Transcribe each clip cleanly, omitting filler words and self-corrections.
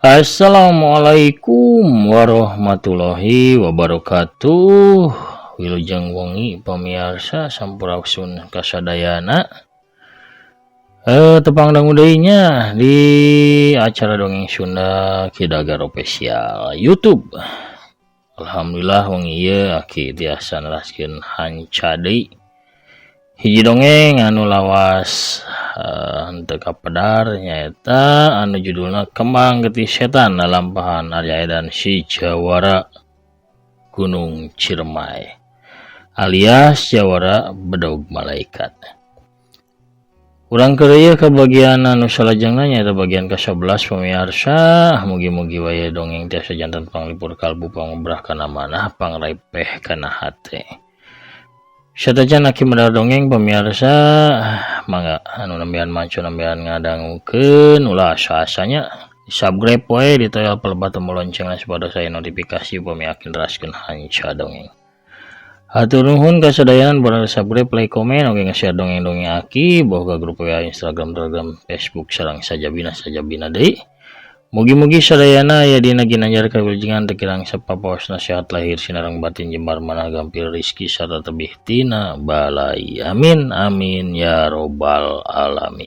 Assalamualaikum warahmatullahi wabarakatuh. Wilujeng wengi pamiarsa, sampurasun kasadayana. Tepang dangu deui nya di acara Dongeng Sunda Ki Dagar Official YouTube. Alhamdulillah, wengi ieu Aki tiasa neraskeun hanca deui hiji dongeng anu lawas henteu kapedar, nyaeta anu judulna Kembang Getih Setan Lalampahan Arya Edan Si Jawara Gunung Ciremai alias Jawara Bedog Malaikat. Urang keur ke bagian anu salajengna, nyaeta bagian ke-11. Pemirsa, mugi-mugi wae dongeng tiasa janten panglipur kalbu, pangobrah kana manah, pangrepeh kana hate. Satacan Aki medar dongeng, pemirsa, mangga anu nembean maca, nembean ngadangukeun, ulah asa-asanya di subscribe wae, ditoel pelebah tombol loncengna supados aya notifikasi upami Aki neraskeun hanca dongeng. Hatur nuhun kasadayana para subscribe, like, komen, oge nge-share dongeng-dongeng Aki boh ka grup WA, Instagram, Telegram, Facebook, sareng sajabina sajabina deui. Mugi-mugi sadayana aya dina ginanjar kawilujengan, teu kirang sapapaosna, sehat lahir sinareng batin, jembar manah, gampil rizki, sarta tebih tina balai. Amin amin ya robbal alamin.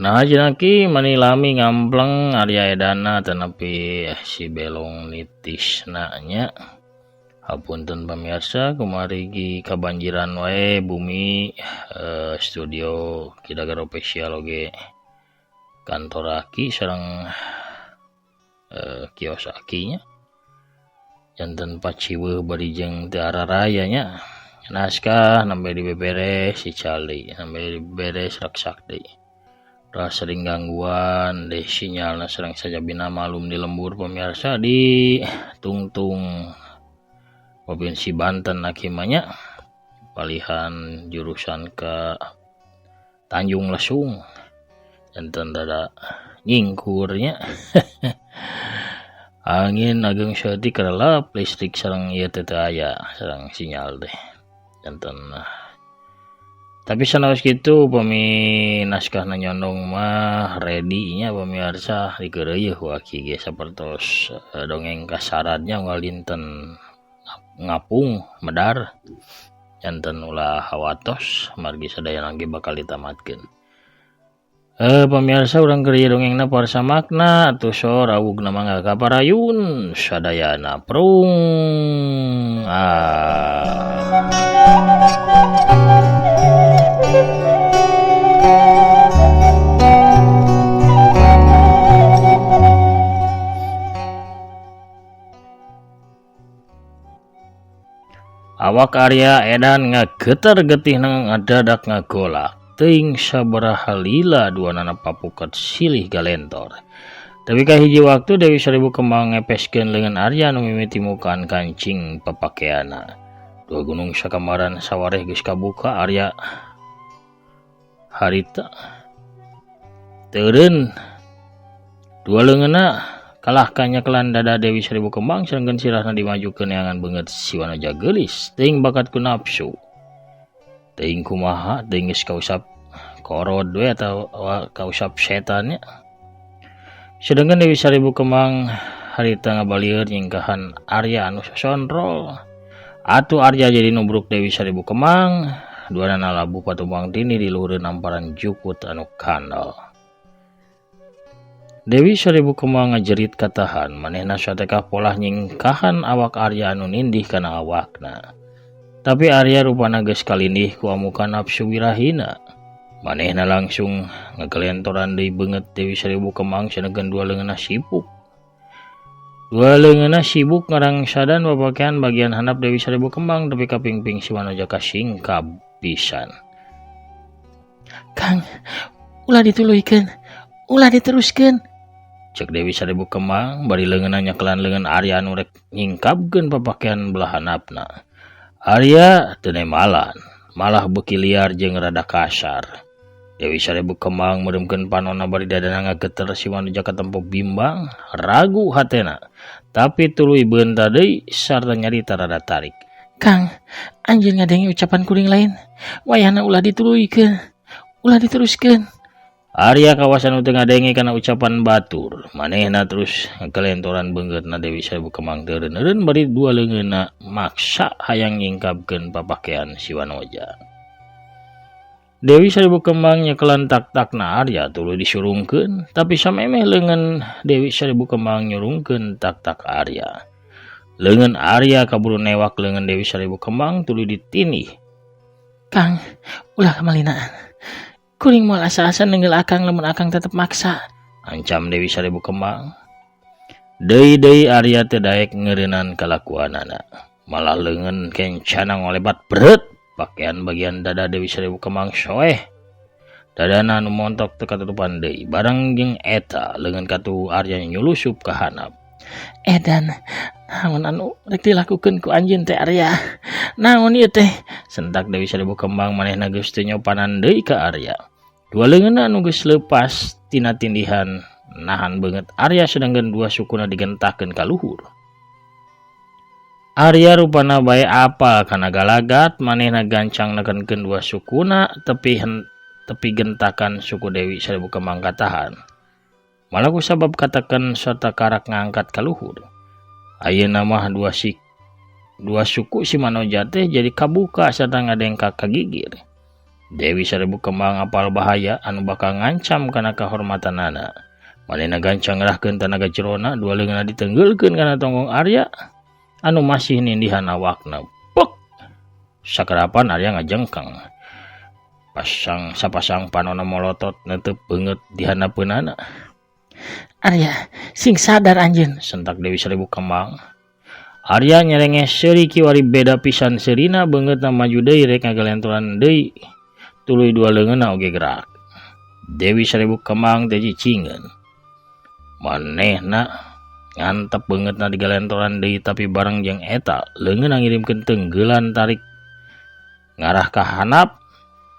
Nah, Aki mani lami ngampleng Arya Edana tenapi si Belong nitisna nya. Hapunten pemirsa, kumargi ge kabanjiran wae bumi, studio Ki Dagar Official oge kantor Aki sareng kios Aki nya janten paciweuh bari jeung teu araraya nya. Naskah nembe dibeberes si cali, nembe dibeberes raksak deui. Ulah sering gangguan deh sinyalna sareng sajabina, malum di lembur pemirsa, di tungtung Provinsi Banten Aki mah nya, palihan jurusan ke Tanjung Lesung, janten rada nyingkur nya. Angin ageng saeutik karelap listrik sareng ieu teh teu aya sareng sinyal teh janten. Tapi sanaos kitu, upami naskahna nyondong mah ready nya pemirsa, dikeureuyeun ku Aki ge sapertos dongeng kasaradnya unggal dinten ngapung medar. Janten ulah hawatos margi sadayana ge bakal ditamatkeun. Pemirsa, urang keur ieu dongengna parsa makna atuh so rawugna, mangga kaparayun sadayana prung ah. Awak Arya Edan ngageter getihna, ngadadak ngagolak. Teuing sabaraha lila duanana papuket silih galentor. Tapi ka hiji waktu Dewi Seribu Kembang ngepeskeun leungeun Arya nu mimiti mukaan kancing papakeanna. Dua gunung sakamaran sawareh geus kabuka. Arya harita teureun dua leungeunna kalah kanyakelan dada Dewi Seribu Kembang, sedangkan sirahna dimajukeun neangan beungeut si Wanoja geulis. Teuing bakat ku nafsu, teuing kumaha, teuing geus kausap korod we atau kausap setannya. Sedangkan Dewi Seribu Kembang harita ngabalieur nyingkahan Arya anu sasondrol. Atuh Arya jadi nubruk Dewi Seribu Kembang, duanana labuh patumpang tindih di luhureun amparan jukut anu kandel. Dewi Seribu Kembang ngajerit katahan, manehna satekah polah nyingkahan awak Arya anu nindih kana awakna. Tapi Arya rupana geus kalindih ku amukan nafsu wirahina. Manehna langsung ngagelentoran deui beungeut Dewi Seribu Kembang, sedengkeun dua leungeunna sibuk. Dua leungeunna sibuk ngarangsadan papakean bagian handap Dewi Seribu Kembang tepi ka pingping si Wanoja kasingkab pisan. "Kang, ulah dituluykeun, ulah diteruskeun," cek Dewi Seribu Kembang bari leungeunna nyekelan leungeun Arya anu rek nyingkabkeun papakean belah handapna. Arya teu nembalan, malah beuki liar jeung rada kasar. Dewi Seribu Kembang meureumkeun panonna bari dadana ngageter. Si Wanoja katempo bimbang, ragu hatena, tapi tuluy beunta deui sarta nyarita rada tarik. "Kang, anjeun ngadenge ucapan kuring lain? Wayahna ulah dituluykeun, ulah diteruskeun." Arya kawasan nu teu ngadenge kana ucapan batur. Manehna terus ngagelentoran beungeutna Dewi Seribu Kembang teu eureun-eureun bari dua leungeunna maksa hayang nyingkabkeun papakean si Wanoja. Dewi Seribu Kembang nyekelan tak-takna Arya tuluy disurungkeun, tapi samemeh leungeun Dewi Seribu Kembang nyurungkeun tak-tak Arya. Leungeun Arya kaburu newak leungeun Dewi Seribu Kembang tuluy ditindih. Kang, ulah kamalinaan. Kuring moal asa-asa nenggel akang lamun akang tetep maksa, ancam Dewi Seribu Kembang. Deui-deui Arya teu daek ngeureunnan kalakuanana. Malah leungeun kencana ngolebat bret pakaian bagian dada Dewi Seribu Kembang soeh. Dadana nu montok teu katutupan deui. Bareng jeung eta leungeun katuhu Arya nyulusup ka handap. Edan, naon anu rek dilakukeun ku anjeun teh Arya? Naon ieu teh? Sentak Dewi Seribu Kembang manehna geus teu nyopanan deui ka Arya. Dua leungeunna anu geus leupas tina tindihan nahan beungeut Arya sedangkeun dua sukuna digentakkeun ka luhur. Arya rupana bae apal kana galagat manehna gancang nekenkeun dua sukuna tepi gentakan suku Dewi Seribu Kembang katahan. Malah ku sabab katakan serta karak ngangkat ka luhur. Ayeuna mah dua suku si Manoja teh jadi kabuka sarta ngadengkak ka gigir. Dewi Seribu Kembang apal bahaya anu bakal ngancam kana kahormatanana. Manehna gancang ngerahkeun tanaga jerona dua leungeunna ditenggeulkeun kana tonggong Arya anu masih nindihan awakna. Pek! Sakarapan Arya ngajengkang. Pasang sapasang panona molotot netep beungeut di handapeunana. Arya, sing sadar anjeun, sentak Dewi Seribu Kembang. Arya nyerengeh seuri kiwari beda pisan seurina beungeutna maju deui rek ngagalentoran deui. Tuluy dua leungeunna oge gerak. Dewi Seribu Kembang teh cicingeun. Manehna ngantep beungeutna digalentoran deui tapi bareng jeung eta leungeunna ngirimkeun tenggelan tarik ngarah ka handap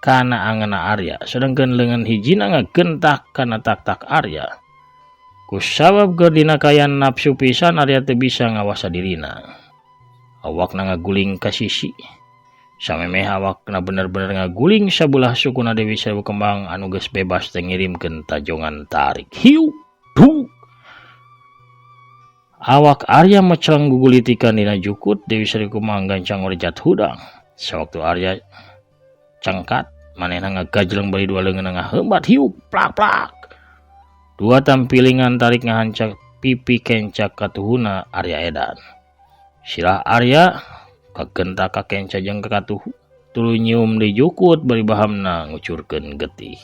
kana angeunna Arya sedangkeun leungeun hijina ngagentak kana tak-tak Arya. Kusabab keur dina kaayaan nafsu pisan Arya teu bisa ngawasa dirina. Awakna ngaguling ka sisi. Samemeh awakna bener-bener ngaguling sabelah sukuna Dewi Seribu Kembang anu geus bebas teh ngirimkeun tajongan tarik. Hiu duk. Awak Arya meceleng gugulitikan dina jukut Dewi Seribu Kembang gancang ngorejat hudang. Sawaktu Arya cangkat manehna ngagajleng bari dua leungeunna ngaheumbat hiu plak-plak. Dua tampilingan tarik ngahancak pipi kencak katuhuna Arya edan. Sirah Arya kagentak ka kenca jeung ka katuhu tuluy nyium di jukut bari bahamna ngucurkeun getih.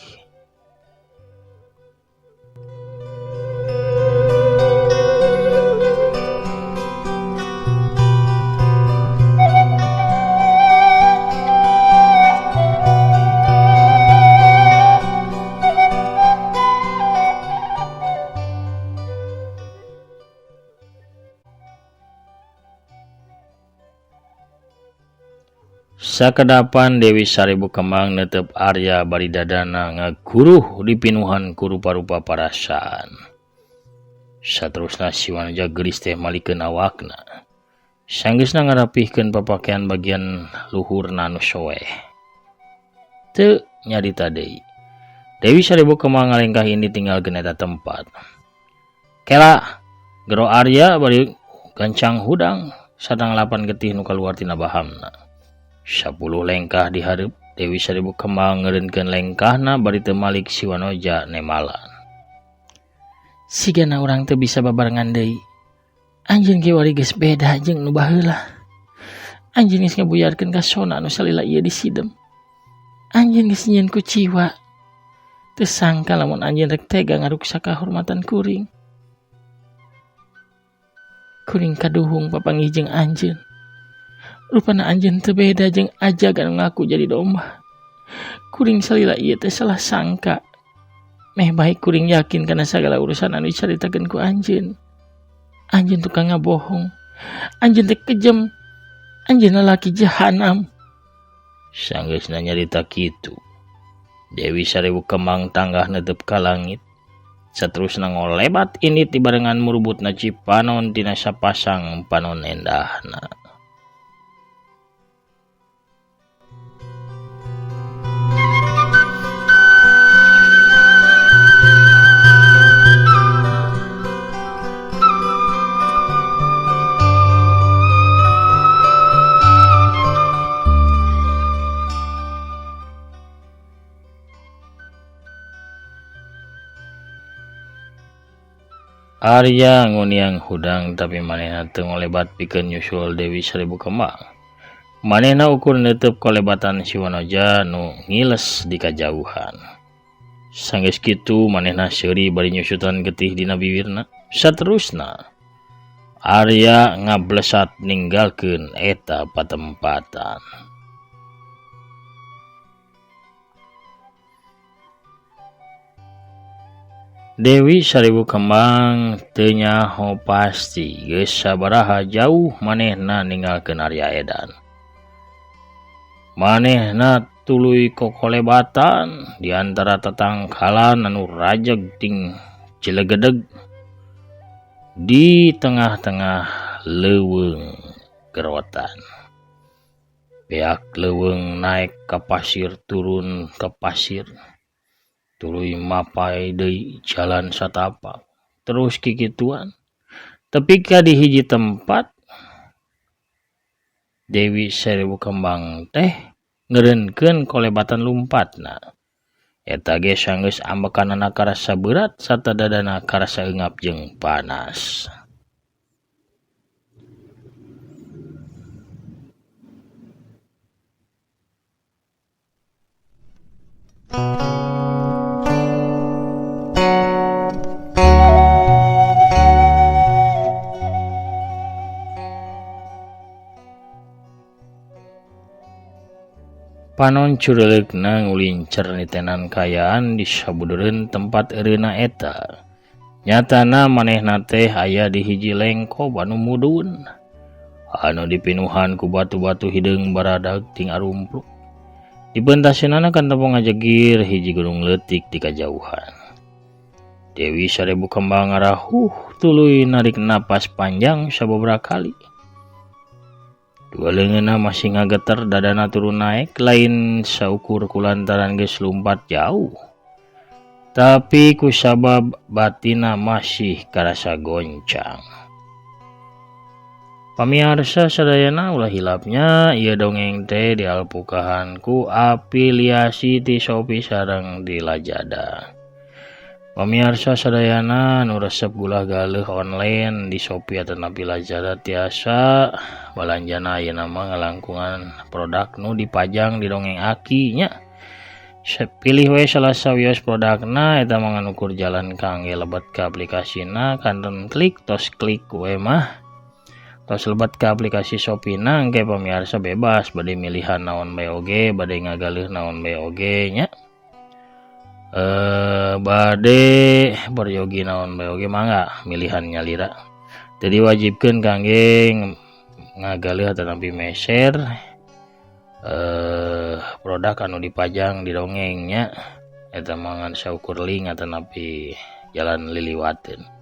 Sakedapan Dewi Seribu Kembang netep Arya bari dadana ngaguruh dipinuhan ku rupa-rupa parasaan. Saterusna si Wanoja geulis teh malikeun awakna. Sanggeusna ngarapihkeun papakaian bagian luhurna anu soeh. Teu nyarita deui. Dewi Seribu Kembang ngalengkah ini tinggalkeun eta tempat. Kela gero Arya bari gancang hudang sadang lapan getih nu kaluar tina bahamna. 10 lengkah di hareup Dewi Seribu Kembang ngeureunkeun lengkahna bari teu malik si Wanoja nemalan. Sigana urang teu bisa babarengan deui. Anjeun ge wari geus beda jeung nu baheula. Anjeun geus ngabuyarkeun kasona anu salila ieu disidem. Anjeun geus nyieun kuciwa. Teu sangka lamun anjeun rek tega ngaruksak kahormatan kuring. Kuring kaduhung papanggih jeung anjeun. Rupana anjeun teu beda jeung ajag anu ngaku jadi domba. Kuring salila ieu teh salah sangka. Meh baik kuring yakin kana sagala urusan anu dicaritakeun ku anjeun. Anjeun tukang ngabohong. Anjeun teh kejem. Anjeun lalaki jahanam. Sanggeusna nyarita kitu. Dewi Seribu Kembang tanggah netep ka langit. Saterusna ngolebat ini dibarengan murubutna cipanon tina sapasang panon endahna. Arya nguniang hudang tapi manehna teu ngolebat pikeun nyusul Dewi Seribu Kembang. Manehna ukur neuteub kolebatan si Wanoja nu ngiles di kajauhan. Sanggeus kitu manehna seuri bari nyusutan getih dina bibirna. Saterusna Arya ngablesat ninggalkeun eta patempatan. Dewi Seribu Kembang teu nyaho pasti geus sabaraha jauh manehna ninggalkeun Arya Edan. Manehna tuluy kokolebatan di antara tatangkalan anu rajeg ting cilegedeg di tengah-tengah leuweung gerotan. Beak leuweung naek ka pasir turun ka pasir. Tuluy mapai deui jalan satapak terus kikituan. Tepi ka di hiji tempat Dewi Seribu Kembang teh ngeureunkeun kolebatan lumpatna. Eta ge sanggeus ambekanana karasa berat sarta dadana karasa eungap jeung panas. Panon cureleukna ngulincer nitenan kaayaan di sabudureun tempat eureunna eta. Nyatana manehna teh aya di hiji lengkob anu mudun, anu dipinuhan ku batu-batu hideung baradag ting arumpluk. Di pentaseunana kantepong ngajegir hiji gunung leutik di kajauhan. Dewi Seribu Kembang ngarahuh tuluy narik napas panjang sababaraha kali. Dua leungeunna masih ngageter, dadana turun naek, lain saukur kulantaran geus lumpat jauh. Tapi kusabab batina masih karasa goncang. Pamiarsa sadayana ulah hilapnya ieu dongeng teh dialpukahan ku afiliasi ti Shopee sareng di Lazada. Pamiarsa sadayana nu resep gulah galeuh online di Shopee atanapi Lazada tiasa balanjana ayeuna mah ngalangkungan produk nu dipajang di dongeng Aki nya. Pilih we salah sawios produkna eta mah ngan ukur jalan kangge lebet ka aplikasina kanten klik tos klik we mah. Tos lebet ka aplikasi Shopee na engke pamiarsa bebas bade milihan naon bae oge, bade ngagaleuh naon bae oge nya. Bade beryogi naon bae oge mangga milihan nyalira. Teu diwajibkeun kangge ngagaleuh atanapi meser produk anu dipajang di dongeng nya. Eta mah ngan saukur link atanapi jalan liliwateun.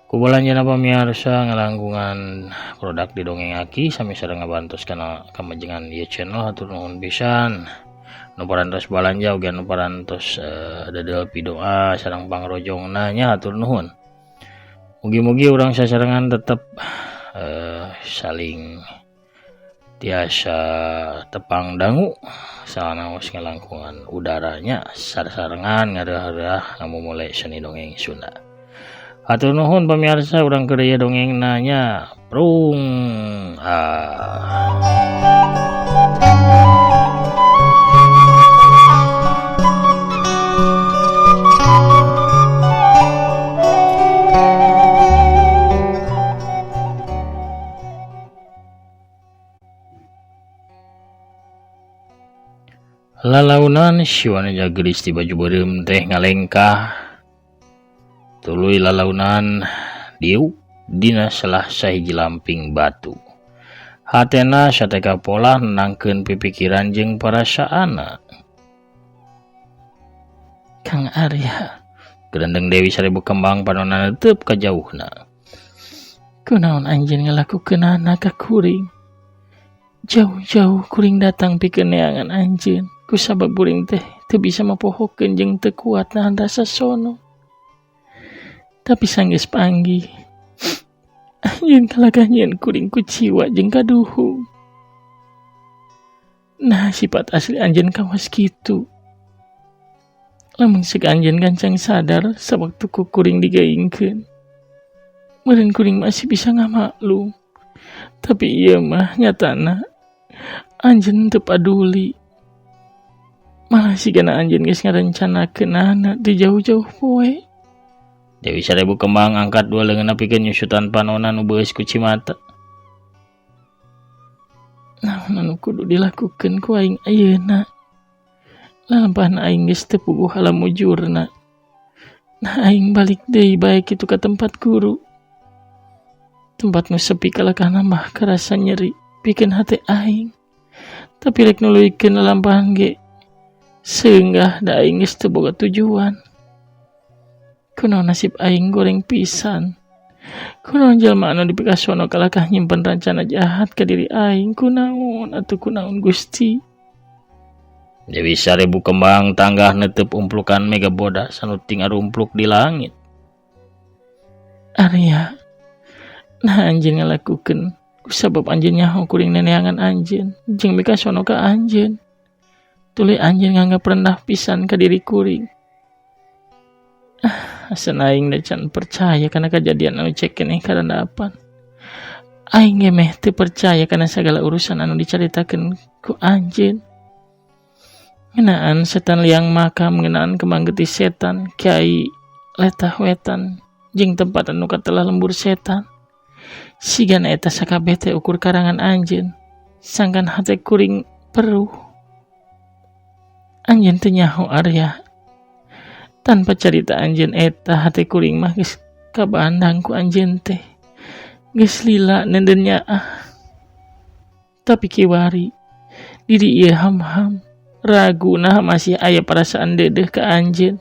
Ku balanjana pamiarsa ngalangkungan produk di dongeng Aki sami sareng ngabantos kana kamajengan ieu channel hatur nuhun pisan. Nu parantos balanja oge nu parantos dadel pidoa sareng pangrojongna nya hatur nuhun. Mugi-mugi urang sasarengan tetep saling tiasa tepang dangu sanaos ngalangkungan udaranya sarsarengan ngareuh-reuh ngamumule seni dongeng Sunda. Hatur nuhun pamiarsa urang keur ieu dongengna nya prung ah. Lalaunan si Wanoja geulis di baju beureum teh ngalengkah. Tuluy lalaunan diuk dina salah sahiji lamping batu. Hatena sateka polah nenangkeun pipikiran jeung parasaanna. Kang Arya, gerendeng Dewi Seribu Kembang panonna neuteub ka jauhna. Kunaon anjeun ngalakukeunana ka kuring? Jauh-jauh kuring datang pikeun neangan anjeun. Kusabab kuring teh teu bisa mapohokeun jeung teu kuat nahan rasa sono. Tapi sanggeus panggih, anjeun kalagah nyieun kuring kuciwa jeung kaduhung. Nah, sifat asli anjeun kawas kitu. Lamun sek anjeun gancang sadar sawaktu ku kuring digeingkeun. Meureun kuring masih bisa ngamaklum. Tapi ieu mah nyatana anjeun teu paduli. Malah sigana anjeun geus ngarencanakeunana di jauh-jauh poe. Dewi Sarebu Kembang angkat dua leungeunna pikeun nyusutan panonna nu beueus ku cimata. Naon anu kudu dilakukeun ku aing ayeuna? Lalampahan aing geus teu puguh alam mujurna. Nah aing balik deui bae kitu ka tempat guru. Tempat nu sepi kalakah nambah karasa nyeri pikeun hate aing. Tapi rek nuluykeun lalampahan ge seunggah da aing geus teu boga tujuan. Kunaon nasib aing goreng pisan. Kunaon jalma anu dipikasono kalakah nyimpen rancana jahat ka diri aing. Kunaon atuh kunaon Gusti. Dewi Sarebu Kembang tanggah netep umplukan mega bodas anu ting arumpluk di langit. Arya, nah anjeun ngalakukeun kusabab anjeun nyaho kuring neneangan anjeun jeung mikasono ka anjeun. Tuluy anjeun nganggap rendah pisan ka diri kuring. Asa aing da can percaya kana kajadian anu cek keneh karandapan. Aing ge meh teu percaya kana sagala urusan anu dicaritakeun ku anjeun. Ngeunaan setan liang makam, ngeunaan kembang getih setan, kiai letah wetan, jeung tempat anu katelah lembur setan. Sigana eta sakabeh teh ukur karangan anjeun, sangkan hate kuring peruh. Anjeun teu nyaho Arya. Tanpa carita anjeun eta hate kuring mah geus kabandang ku anjeun teh. Geus lila nenden nyaah. Tapi kiwari diri ieu ham-ham. Ragu nah masih aya perasaan dedeh ke anjeun.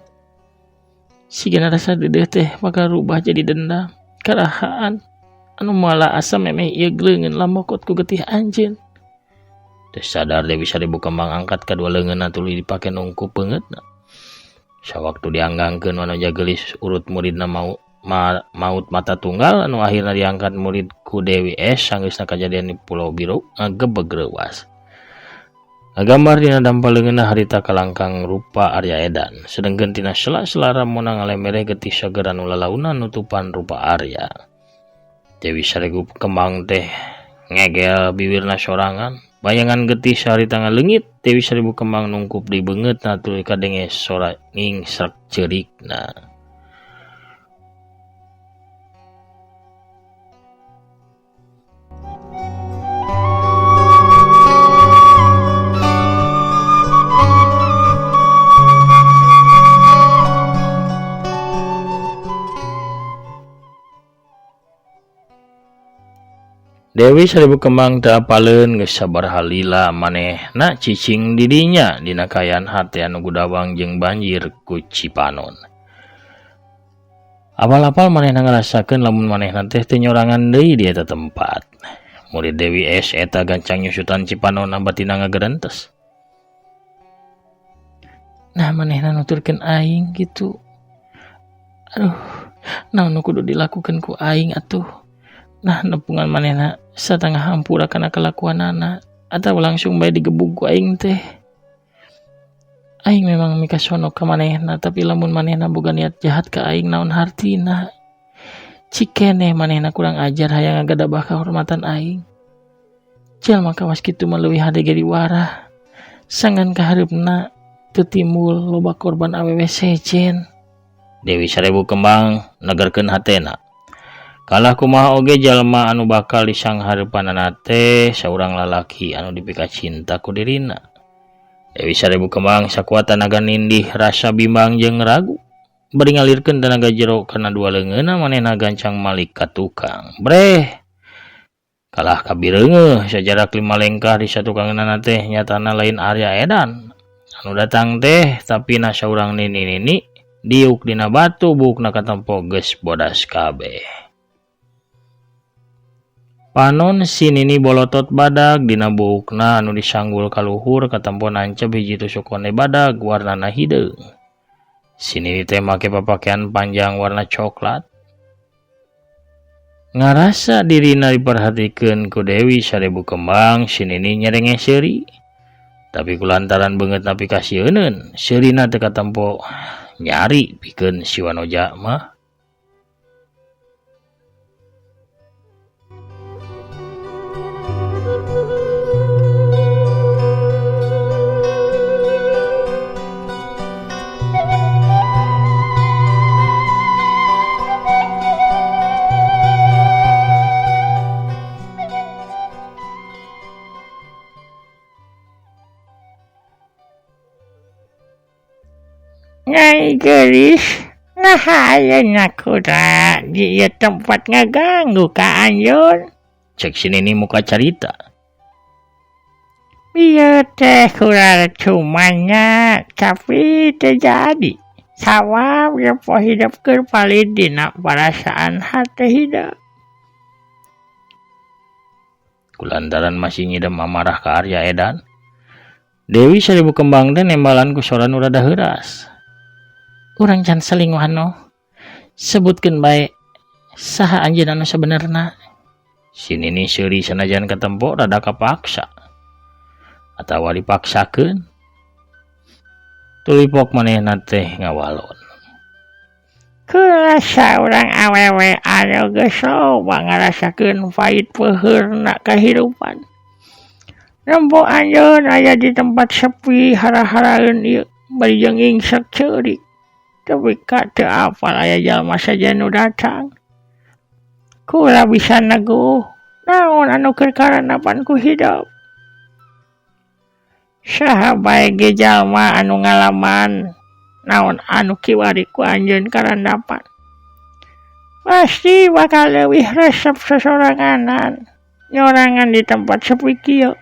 Sigana rasa dedeh teh bakal rubah jadi dendam, karahaan anu moal asa memeh ieu gleungeun lamokot ku getih anjeun. Teu sadar Dewi Sarebu Kembang angkat kadua leungeunna tuluy dipake nungkup beungeutna. Sawaktu dianggangkeun wanoja geulis urut muridna maut mata tunggal anu akhirna diangkat murid ku Dewi S sanggeusna kajadian di Pulau Biru ngagebeg reuas. Ngagambar dina dampa leungeunna harita kalangkang rupa Arya Edan, sedengkeun tina sela-sela ramona ngalemereh getih sager anu lalaunan nutupan rupa Arya. Dewi Sarebu Kembang teh ngegel biwirna sorangan, bayangan getih saharita ngaleungit. Dewi Sarebu Kembang nungkup di beungeutna tuluy kadenge sora ngingsrek ceurikna. Dewi Sarebu Kembang teu apaleun geus sabaraha lila manehna cicing di dinya dina kaayaan hate anu gudawang jeung banjir ku cipanon. Apal-apal manehna ngarasakeun lamun manehna teh teu nyorangan deui di eta tempat. Murid Dewi S eta gancang nyusutan cipanonna batina ngagerentes. Nah manehna nuturkeun aing kitu. Aduh, naon nu kudu dilakukeun ku aing atuh? Nah nepungan manehna satengah hampura kana kelakuanana atau langsung bae digebug ku aing teh. Aing memang mikasono ka manehna, tapi lamun manehna boga niat jahat ka aing naon hartina. Cikeneh manehna kurang ajar hayang ngagadabah kahormatan aing. Jalma kawas kitu mah leuwih hade ge diwarah. Sangkan kahareupna teu timbul loba korban awewe sejen. Dewi Sarebu Kembang negerkeun hatena. Kalah kumaha oge jalma anu bakal disanghareupanana teh saurang lalaki anu dipika cinta ku dirina. Dewi Sarebu Kembang sakuat tanaga nindih rasa bimbang jeung ragu. Bari ngalirkeun tanaga jero kana dua leungeunna manehna gancang malik ka tukang. Breh. Kalah kabireungeuh sajarak 5 lengkah di satukangeunana teh nyatana lain Arya Edan. Anu datang teh tapi na saurang nini-nini diuk dina batu buukna katempo geus bodas kabeh. Panon si nini bolotot badag dina buukna anu disanggul kaluhur katempo nancep hiji tusuk konde badag warnana hideung. Si nini teh make papakaian panjang warna coklat. Ngarasa dirina diperhatikeun ku Dewi Sarebu Kembang, si nini nyerenge seuri. Tapi kulantaran beungeut napi kasieuneun, seurina teu katempo nyari pikeun si Wanoja mah. Nyai geulis, naha ayeuna kura di ieu tempat ngaganggu ka anjeun. Cek si Nini muka carita. Ieu teh kura cumanya, tapi teu jadi. Sawab ge poho hidup keur palid dina parasaan hate hidup. Kulantaran masih ngidem amarah ka Arya Edan, Dewi Seribu Kembang teh nembalan ku sora nu rada heuras. Urang can selingkuhan no. Sebutkeun bae saha anjeun anu sabenerna. Si Nini seuri sanajan katempo rada kapaksa atawa dipaksakeun. Tuluy pok manehna teh ngawalon. Kurasa urang awewe anu geus loba ngarasakeun pait peuheurna kahirupan. Nempo anjeun aya di tempat sepi hara-haraeun ieu bari jeung ingsek ceurik. Tapi ka teu apal aya jalma saja nu datang. Kula bisa neguh naon anu keur karandapan ku hidup. Saha bae ge jalma anu ngalaman naon anu kiwari ku anjeun karandapan. Pasti bakal leuwih resep sasoranganan nyorangan di tempat sepi kieu.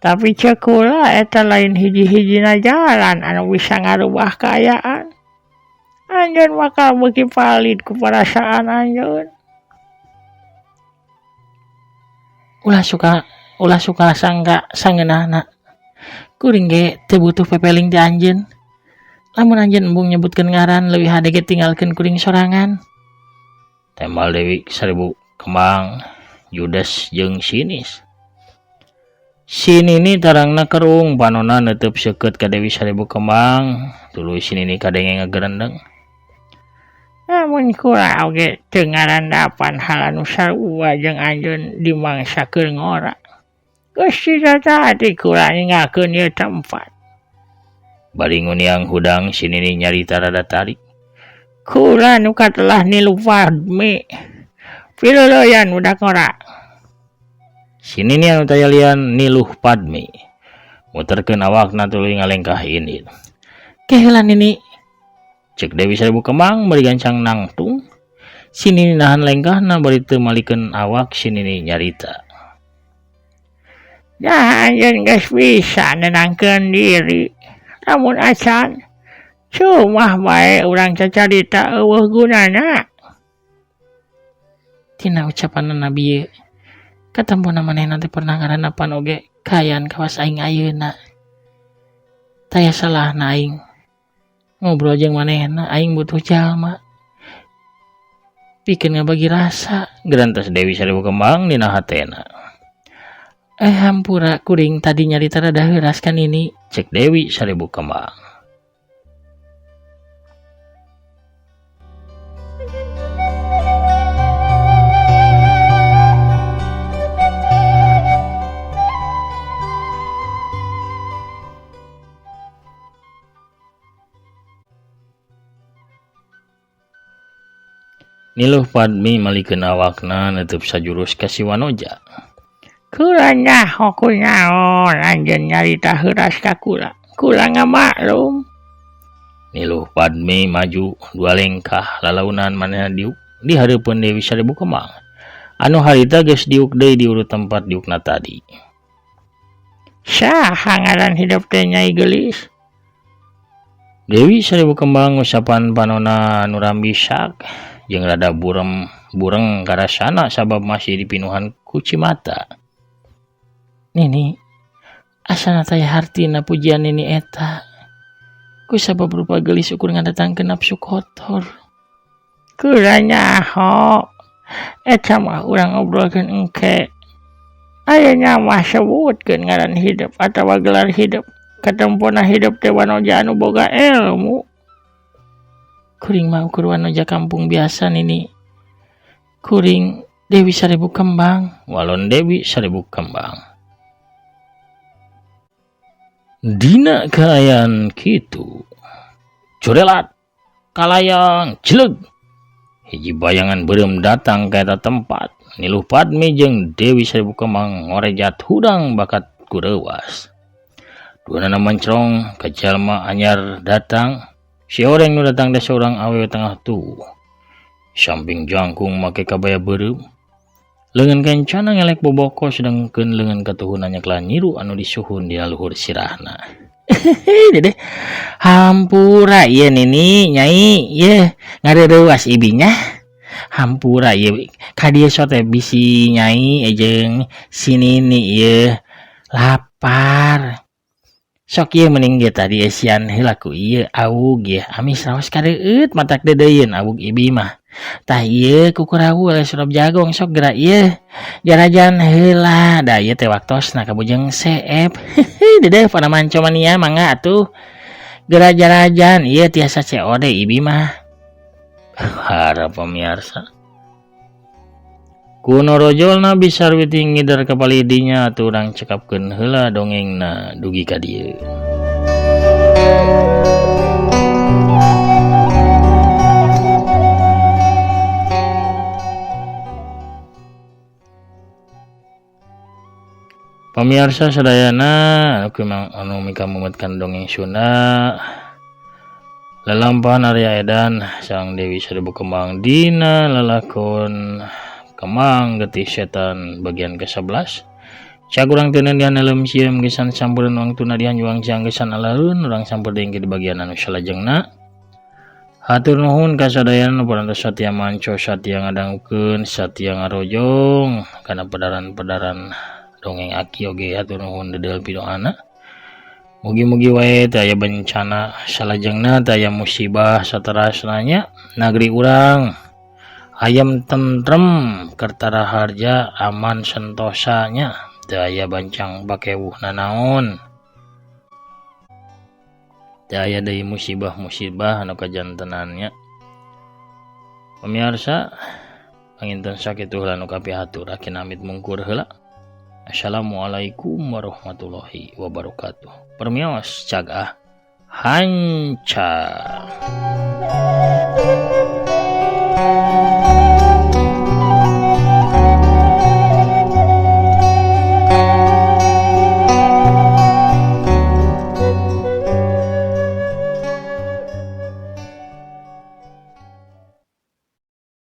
Tapi ceuk kula eta lain hiji-hijina jalan anu bisa ngarubah kaayaan. Anjeun bakal beuki palid ku parasaan anjeun. Ulah suka sangka sangeunahna. Kuring ge teu butuh pepeling ti anjeun. Lamun anjeun embung nyebutkeun ngaran leuwih hade ge tinggalkeun kuring sorangan. Tembal Dewi Seribu Kembang judes jeung sinis. Si Nini tarangna kerung panona neuteub seukeut ka Dewi Seribu Kembang, tuluy si Nini kadenge ngagerendeng. Lamun kula oge teu ngarandapan hal anu sarua jeung anjeun dimangsa keur ngora. Geus tadi kula ninggalkeun ieu tempat. Bari nguniang hudang si Nini nyarita rada tarik. Kula nu katelah nilu Padmi. Piloloyan budak ngora. Si Nini anu tayalian niluh Padmi. Muterkeun awakna tuluy ngalengkah indit. Keheula Nini. Cek Dewi Seribu Kembang bari gancang nangtung. Si Nini nahan lengkahna bari teu malikeun awak si Nini nyarita. Nah, anjeun geus bisa nenangkeun diri. Lamun acan, cumah bae urang cacarita eueuh gunana. Tina ucapan Nabi ieu, katempona manehna teh pernah ngarandapan oge kaayaan kawas aing ayeuna. Taya salahna aing ngobrol jeung manehna, aing butuh jalma pikeun ngabagi rasa. Gerantos Dewi Seribu Kembang dina hatena. Hampura kuring tadi nyarita rada heuras kan ini. Cek Dewi Seribu Kembang. Niluh Padmi malikeun awakna neuteub sajurus ka si Wanoja. Kula nyaho kunaon anjeun nyarita heuras ka kula. Kula ngamaklum. Niluh Padmi maju dua lengkah lalaunan manehna diuk di hareupeun Dewi Seribu Kembang. Anu harita geus diuk deui di urut tempat diukna tadi. Saha ngaran hidup teh Nyai Geulis? Dewi Seribu Kembang ngusapan panona anu rambisak jeung rada bureng karasana sabab masih dipinuhan ku cimata. Nini, asana taya hartina pujian Nini eta. Ku sabab rupa geulis ukur ngadatangkeun nafsu kotor. Kula nyaho, eta mah urang ngobrolkeun engke. Aya nyamah sebutkeun ngaran hidup atawa gelar hidup. Katempona hidup teh wanoja anu boga ilmu. Kuring mah ukur wanoja kampung biasa nini. Kuring Dewi Seribu Kembang, walon Dewi Seribu Kembang. Dina kaayaan kitu. Curelat kalayang jeleg. Hiji bayangan beureum datang ka eta tempat. Niluh Padmi jeung Dewi Seribu Kembang ngorejat hudang bakat kureuwas. Duanana mencrong ka jalma anyar datang. Si oreng nu datang teh saurang awewe tengah tuh. Samping jangkung make kabaya beureum. Leungeun kencana ngelek boboko sedangkeun leungeun katuhuna nyeklan nyiru anu disuhun dina luhur sirahna. Dedeh, hampura ieu nini nyai ieu ngareurewas ibinya. Hampura ieu ka dieu sote bisi nyai jeung si nini ieu lapar. Sok ieu mending ge tadi esian heula ku ieu awug ieu amis raos kareueut matak deudeuyeun awug ibi mah. Tah ieu kukurawu oleh surup jagong sok geura ieu jarajan heula da ieu teh waktosna ka Bujeng Seep. Dedeh pada manco mania mangga atuh geura jarajan ieu tiasa COD ibi mah. Harap pemirsa. Kuno rojolna bisa sarwiti ngider ka palidinya atuh urang cekapkeun heula dongengna dugi ka dieu. Pamirsa sadayana anu mikamumetkan dongeng Sunda lalampahan Arya Edan sang Dewi Seribu Kembang dina lalakon Kemang Getih Setan bagian ke-11. Cag urang teu neundeun alem sieum gesan sampeureuan wangtuna dihanjuang siang gesan alareun urang samper deui di bagian anu salajengna. Hatur nuhun ka sadayana nu parantos satia manco satia ngadangukeun satia ngarojong kana pedaran-pedaran dongeng aki oge hatur nuhun dedeul pidoana. Mugi-mugi wae teu aya bencana salajengna teu aya musibah saterasna nya nagri urang ayam tentrem kertara harja aman sentosa nya teu aya bancang pakewuh nanaon teu aya deui musibah-musibah anu kajantenan nya. Pemirsa panginten sakitu heula nu kapihatur aki namit mungkur heula. Assalamualaikum warahmatullahi wabarakatuh. Permios cagah hanca.